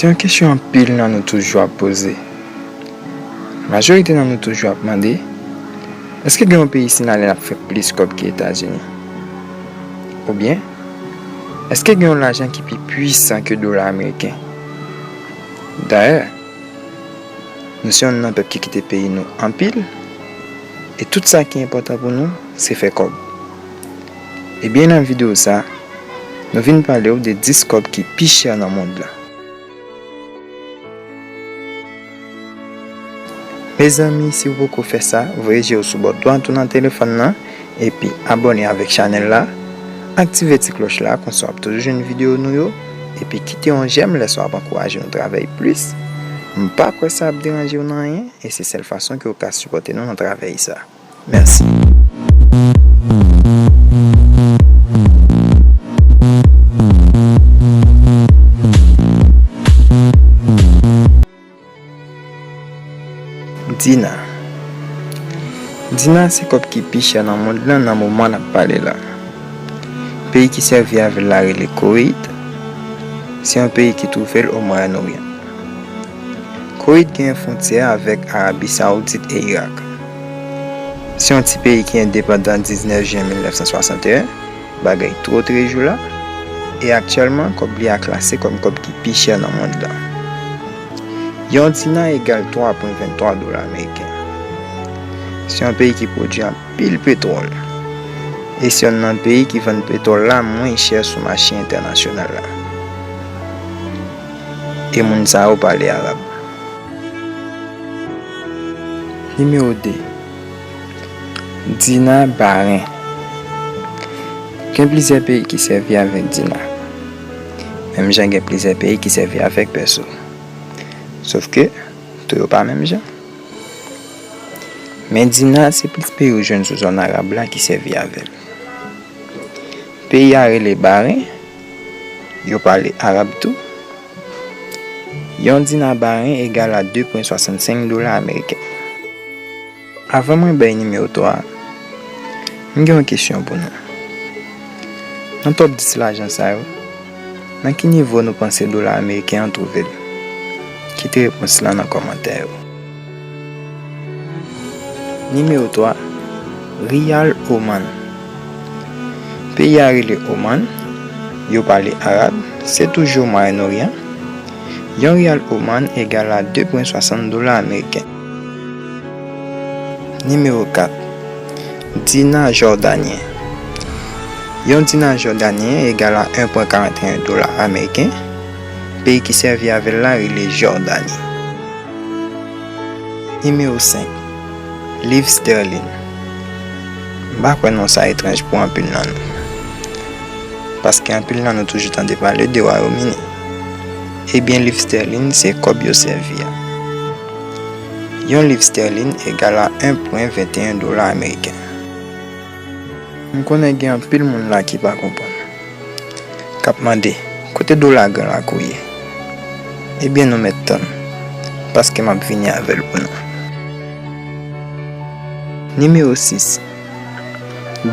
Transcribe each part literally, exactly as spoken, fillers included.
Se yon kesyon anpil nan nou toujou ap poze. Majorite nan nou toujou ap mande, èske gen yon peyi si n ale n ap fè plis kòb ki Etazini? Oubyen, èske gen yon lajan ki pi pwisan ke dola ameriken? Dayè, nou se youn nan pèp ki kite peyi nou anpil, e tout sa ki enpòtan pou nou, se fè kòb. Ebyen, nan videyo sa, nou vin pale w de dis kòb ki pi chè nan mond lan. Mezanmi, si w poko fè sa, voye je w sou bò dwat ou nan telefòn nan, epi abòne avèk chanèl la, aktive ti klòch la, konsa w ap toujou jwenn videyo nou yo, epi kite yon jèm lè sa w ap ankouraje nou travay plis. M pa kwè sa ap deranje w nan anyen, e se sèl fason ke w ka sipòte nou nan travay sa. Mèsi. Dina. Dina se kòb ki pi chè nan mond lan nan moman n ap pale la. Peyi ki sèvi avè l la rele Koweit. Se yon peyi ki twouve l o Mwayen Oryan. Koweit gen fwontyè avèk Arabi Sawoudit e Irak. Se yon ti peyi ki endepandan diznèf jen mil nèf san swasanteyen, bagay twò trejou la, e aktyèlman kòb li a klase kòm kòb ki pi chè nan mond lan. Yon dina egal twa pwen venntwa dola ameriken. Se yon peyi ki pwodui anpil petwòl, e se youn nan peyi ki vann petwòl la mwen chè sou mache entènasyonal la. E moun sa yo pale arab. Nimewo de, dina Baren. Gen plizyè peyi ki sèvi avèk dina. Menm jan gen plizyè peyi ki sèvi avèk pèso. Sòf ke, tou yo pa menm jan. Men dina, se plis peyi ou jwenn sou zòn arab la ki sèvi avè l. Peyi a rele Baren, yo pale arab tou. Yon dina Baren egal a de pwen swasannsenk dola ameriken. Avan mwen bay nimewo twa a, m gen yon kesyon pou nou. Nan top dis lajan sa yo, nan ki nivo nou panse dola ameriken an twouve l? Kite repons lan nan kòmantè yo. Nimewo twa, riyal Oman. Peyi a rele Oman, yo pale arab, se toujou Mwayen Oryan. Yon riyal Oman egal a de pwen swasant dola ameriken. Nimewo kat, dina jòdanyen. Yon dina jòdanyen egal a en pwen karanteyen dola ameriken. Peyi ki sèvi avè l la rele Jòdani. Nimewo senk, liv stèlin. M pa kwè non sa etranj pou anpil nan nou. Paske anpil nan nou toujou tande pale de Wayòm Ini. Ebyen, liv stèlin se kòb yo sèvi a. Yon liv stèlin egal a en pwen venteyen dola ameriken. M konnen gen anpil moun la ki pa konprann, k ap mande, kote dola gran lakou ye? Ebyen, nou mèt tann, paske m ap vini avè l pou nou. Nimewo sis,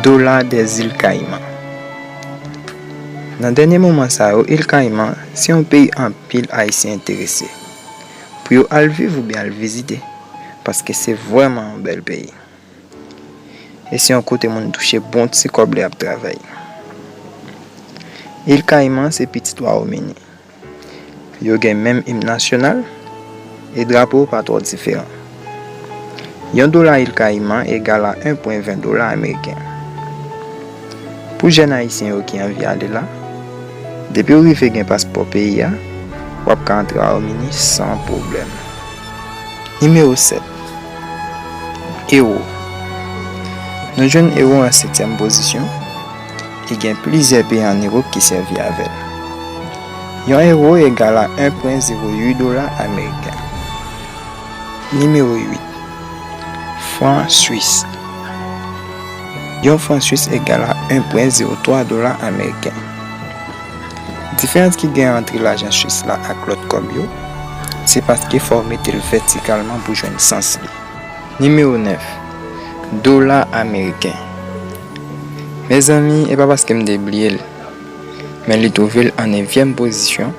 dola dèzil Kayiman. Nan dènye moman sa yo, il Kayiman se yon peyi anpil Ayisyen enterese pou yo al viv oubyen al vizite, paske se vrèman yon bèl peyi. E se yon kote moun touche bon ti kòb lè y ap travay. Il Kayiman se pitit Wayòm Ini. Yo gen menm im nasyonal, e drapo yo pa twò diferan. Yon dola il Kayiman egal a en pwen ven dola ameriken. Pou jèn ayisyen yo ki anvi ale la, depi w rive gen paspò peyi a, w ap ka antre Wayòm Ini san pwoblèm. Nimewo sèt, ewo. Nou jwenn ewo an setyèm pozisyon, e gen plizyè peyi ann Ewòp ki sèvi avè l. Yon ewo egal a en pwen zewo uit dola ameriken. Nimewo uit, fran swis. Yon fran swis egal a en pwen zewo twa dola ameriken. Diferans ki gen ant lajan swis la ak lòt kòb yo, se paske fò w mete l vètikalman pou jwenn sans li. Nimewo nèf, dola ameriken. Mezanmi, e pa paske m te bliye l, men li twouve l an nevyèm pozisyon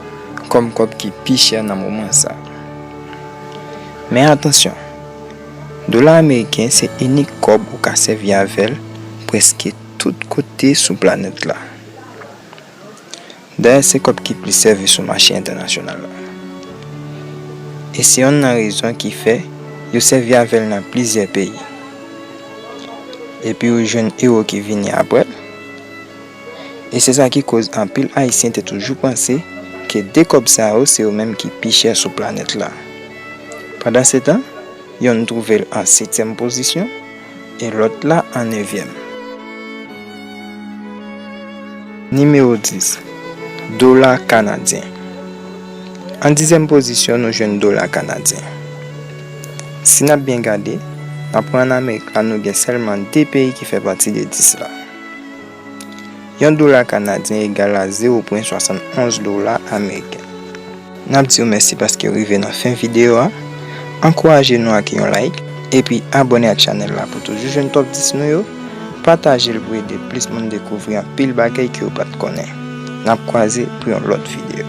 kòm kòb ki pi chè nan moman sa. Men atansyon, dola ameriken se inik kòb ou ka sèvi avè l prèske tout kote sou planèt la. Dayè, se kòb ki plis sèvi sou mache entènasyonal la. E se yonn nan rezon ki fè yo sèvi avè l nan plizyè peyi. Epi ou jwenn ewo ki vini apre l. E se sa ki koz anpil Ayisyen te toujou panse ke de kòb sa yo se yo menm ki pi chè sou planèt la. Pandansetan, yonn twouve l an setyèm pozisyon e lòt la an nevyèm. Nimewo dis, dola kanadyen. An dizyèm pozisyon, nou jwenn dola kanadyen. Si n ap byen gade, n ap wè ann Amerik la, nou gen sèlman de peyi ki fè pati de dis la. Yon dola kanadyen egal a zewo pwen swasannonz dola ameriken. N ap di w mèsi paske w rive nan fen videyo a. Ankouraje nou ak yon like, epi abòne ak chanèl la pou toujou jwenn top dis nou yo. Pataje l pou ede plis moun dekouvri anpil bagay ke yo pa t konnen. N ap kwaze pou yon lòt videyo.